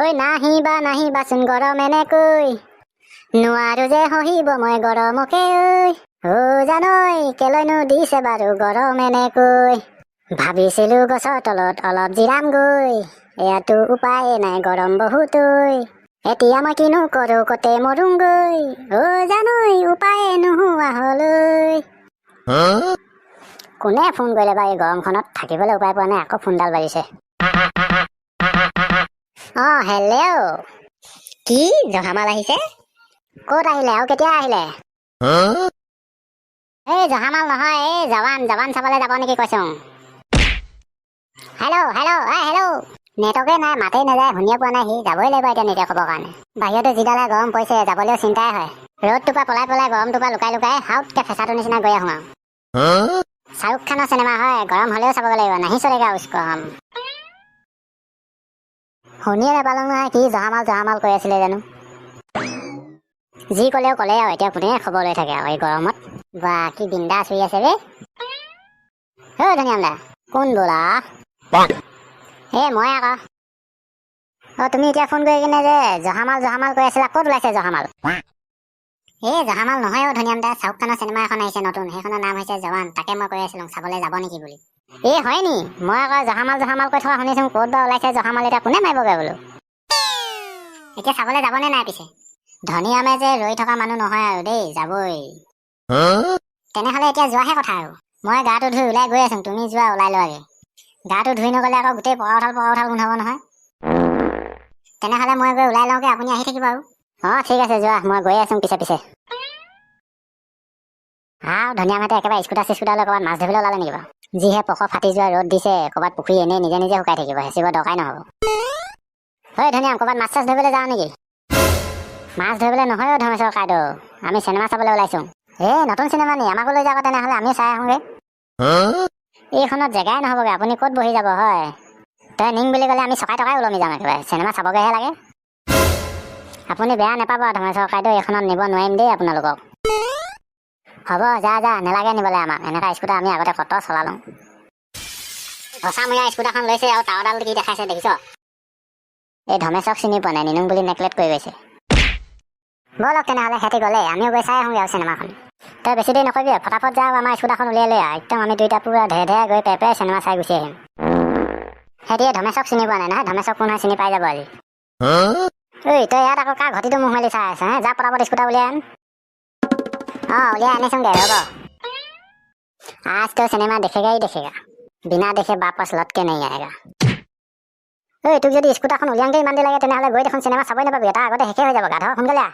ঐ নাহিবা নাহিবাচোন গৰম এনেকৈ, নোৱাৰো যে সহিব মই গৰমকে। ঐ অ জানৈ, কেলৈনো দিছে বাৰু গৰম এনেকৈ? ভাবিছিলো গছৰ তলত অলপ জিৰামগৈ, ইয়াতো উপায়ে নাই, গৰম বহুত ঐ। এতিয়া মই কিনো কৰো, কতে মৰোগৈ? অ জানৈ, উপায়ে নোহোৱা হ'ল ঐ। কোনে ফোন কৰিলে বাৰু? এই গৰমখনত থাকিবলৈ উপায় পোৱা নাই, আকৌ ফোনডাল বাজিছে। অ হেল্ল', কি জহামাল আহিছে? ক'ত আহিলে আৰু কেতিয়া আহিলে? এই জহামাল নহয়, এই জৱান, জৱান চাবলৈ যাব নেকি কৈছো। হেল্ল' হেল্ল', এ হেল্ল', নেটৱৰ্কে নাই, মাতেই নাযায়, শুনিয়ে পোৱা নাই। সি যাবই লাগিব এতিয়া নেটৱৰ্ক হ'বৰ কাৰণে। বাহিৰতো যিডালে গৰম পৰিছে, যাবলৈও চিন্তাই হয়। ৰ'দটোৰ পৰা পলাই পলাই, গৰমটোৰ পৰা লুকাই লুকাই হাউতকে ফেঁচাটোৰ নিচিনা গৈ আহোঁ আৰু। শ্বাহৰুখ খানৰ চিনেমা হয়, গৰম হ'লেও চাব লাগিব। नहीं छोड़ेगा उसको हम। শুনিয়ে নাপালো নহয়, কি জহামাল জহামাল কৈ আছিলে জানো। যি ক'লেও ক'লে আৰু, এতিয়া কোনে খবৰ লৈ থাকে আৰু এই গৰমত। বা, কি বিন্দাছ হৈ আছে বে। ঐ ধনিয়াম দা। কোন বোলা? এ মই আকৌ। অ, তুমি এতিয়া ফোন কৰি কিনে যে জহামাল জহামাল কৈ আছিলা, ক'ত ওলাইছে জহামাল? এই জহামাল নহয় অ ধনিয়াম দা, শ্বাহৰুখ খানৰ চিনেমা এখন আহিছে নতুন, সেইখনৰ নাম হৈছে জৱান। তাকে মই কৈ আছিলো চাবলৈ যাব নেকি বুলি। এই হয় নি? মই আকৌ জহামাল জহামাল কৈ থকা শুনিছো, ক'ত বা ওলাইছে জহামাল, এতিয়া কোনে মাৰিবগৈ বোলো। এতিয়া চাবলৈ যাবনে নাই পিছে? ধনিয়ামে যে ৰৈ থকা মানুহ নহয় আৰু দেই, যাবই। তেনেহ'লে এতিয়া যোৱাহে কথা আৰু। মই গাটো ধুই ওলাই গৈ আছো, তুমি যোৱা ওলাই লোৱাগে। গাটো ধুই নগ'লে আকৌ গোটেই পকা কঁঠাল পকা কঁঠাল গোন্ধাব নহয়। তেনেহ'লে মই গৈ ওলাই লওঁগে, আপুনি আহি থাকিব আৰু। অঁ, ঠিক আছে, যোৱা, মই গৈ আছো পিছে পিছে। আৰু ধনিয়ামহঁতে একেবাৰে স্কুটাৰ চিস্কুটাৰ লৈ ক'ৰবাত মাছ ধৰিবলৈ ওলালে নেকি বাৰু? যিহে পখ ফাটি যোৱা ৰ'দ দিছে, ক'ৰবাত পুখুৰী এনেই নিজে নিজে শুকাই থাকিব, হেঁচিব দৰকাৰাই নহ'ব। ঐ ধনিয়াম, ক'ৰবাত মাছ চাছ ধৰিবলৈ যাওঁ নেকি? মাছ ধৰিবলৈ নহয় অ' ধৰ্মেশ্বৰ কাইদেউ, আমি চিনেমা চাবলৈ ওলাইছোঁ। এ নতুন চিনেমা নি? আমাকো লৈ যাওক তেনেহ'লে, আমিও চাই আহোঁগৈ। এইখনত জেগাই নহ'বগৈ, আপুনি ক'ত বহি যাব হয়? তই নিং বুলি ক'লে আমি চকাই টকাই ওলমি যাম একেবাৰে, চিনেমা চাবগৈহে লাগে। আপুনি বেয়া নাপাব ধৰ্মেশ্বৰ কাইদেউ, এইখনত নিব নোৱাৰিম দেই আপোনালোকক। হ'ব, যা যা, নালাগে নিবলৈ আমাক। এনেকুৱা স্কুটাৰ আমি আগতে কত চলালোঁ। ভচামূৰীয়া স্কুটাৰখন লৈছে আৰু টাৱাৰডাল কি দেখাইছে দেখিছ? এই ধমেশক চিনি পোৱা নাই, নিনুং বুলি নেকলেট কৰি গৈছে। ব'লক তেনেহ'লে, সিহঁতি গ'লে আমিও গৈ চাই আহোঁগৈ আৰু চিনেমাখন। তই বেছি দেৰি নকৰিবি, ফটাফট যাওঁ, আমাৰ স্কুটাৰখন উলিয়াই লৈ আহ। একদম আমি দুইটা পুৰা ধেৰ ধেৰ গৈ পেৰ পেৰ চিনেমা চাই গুচি আহিম। সিহঁতি ধমেশক চিনি পোৱা নাই নহয়, ধমেশক কোন হয় চিনি পাই যাব আজি। ঐ তই ইয়াত আকৌ কাৰ ঘটিটো মুখ মেলি চাই আছ হে? যা, পটাপট স্কুটাৰ উলিয়াই আন। অঁ, উলিয়াই আনিছোঁগে, ৰ'ব। आज तो सिनेमा देखेगा ही देखेगा, बिना देखे वापस लौट के नहीं आएगा। ঐ, তোক যদি স্কুটাৰখন উলিয়াওঁতে ইমান দেৰি লাগে, তেনেহ'লে গৈ দেখোন চিনেমা চাবই নাপাবি, তাৰ আগতে শেষে হৈ যাব। গাধ, সোনকালে আহ।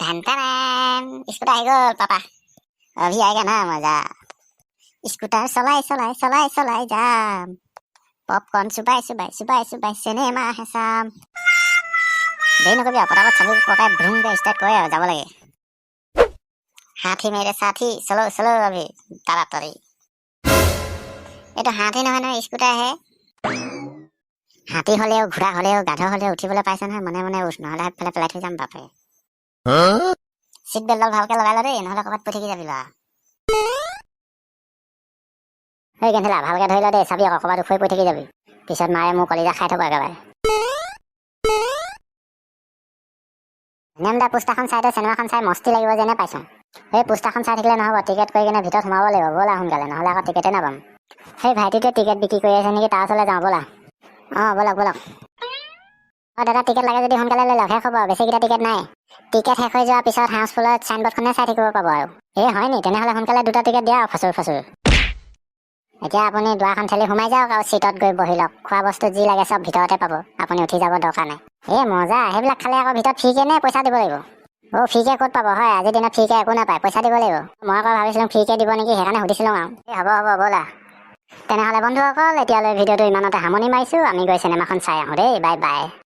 ধান টান, স্কুটাৰ আহি গ'ল। पापा, अभी आएगा ना मजा। স্কুটাৰ চলাই চলাই চলাই চলাই যাম, পপকৰ্ণ চুবাই চুবাই চুবাই চুবাই চিনেমা হে চাম। দেৰি নকৰিবি আৰু, পটাপট চাবি ককাই ভ্ৰুমকে ষ্টাৰ্ট কৰে আৰু যাব লাগে। हाथी मेरे साथी, चलो चलो अभी তাড়াতাড়ি। এইটো হাতী নহয় নহয়, স্কুটাৰ হে। হাতী হ'লেও, ঘোঁৰা হ'লেও, গাধ হ'লেও উঠিবলৈ পাইছে নহয়, মনে মনে উঠ, নহ'লে আগফালে পেলাই থৈ যাম বাপে। চিট বেল্টডাল ভালকে লগাই ল দেই, নহ'লে ক'ৰবাত পৰি থাকি যাবি ল'ৰা। এই গেন্ধেলা, ভালকে ধৰি ল দেই, চাবি আকৌ ক'ৰবাত উফৰি পৰি থাকি যাবি, পিছত মায়ে মোৰ কলিজা খাই থ'ব একেবাৰে। নেমদা, পোষ্টাৰখন চাই চিনেমাখন চাই মস্তি লাগিব যেনে পাইছোঁ। সেই পোষ্টাৰখন চাই থাকিলে নহ'ব, টিকেট কৰি কিনে ভিতৰত সোমাব লাগিব। ব'লা সোনকালে, নহ'লে আকৌ টিকেটে নাপাম। সেই ভাইটিটোৱে টিকেট বিক্ৰী কৰি আছে নেকি, তাৰ ওচৰলৈ যাওঁ ব'লা। অঁ, ব'লক ব'লক। অঁ দাদা, টিকেট লাগে যদি সোনকালে লৈ লওক, শেষ হ'ব, বেছিকেইটা টিকেট নাই। টিকেট শেষ হৈ যোৱাৰ পিছত হাউচফুলত চাইনবৰ্ডখনে চাই থাকিব পাব আৰু। এই হয় নি? তেনেহ'লে সোনকালে দুটা টিকেট দিয়া ফাচুৰ ফাচুৰ। এতিয়া আপুনি দুৱাৰখন ঠেলি সোমাই যাওক আৰু চিটত গৈ বহি লওক। খোৱা বস্তু যি লাগে চব ভিতৰতে পাব, আপুনি উঠি যাব দৰকাৰ নাই। এই মজা, সেইবিলাক খালে আকৌ ভিতৰত ফ্ৰীকে নে পইচা দিব লাগিব? অ' ফ্ৰীকে ক'ত পাব হয়? আজিৰ দিনত ফ্ৰীকে একো নাপায়, পইচা দিব লাগিব। মই আকৌ ভাবিছিলোঁ ফ্ৰীকে দিব নেকি, সেইকাৰণে সুধিছিলোঁ আৰু। এই হ'ব হ'ব, ব'লা তেনেহ'লে। বন্ধুসকল, এতিয়ালৈ ভিডিঅ'টো ইমানতে সামৰণি মাৰিছোঁ। আমি গৈ চিনেমাখন চাই আহোঁ দেই। Bye bye.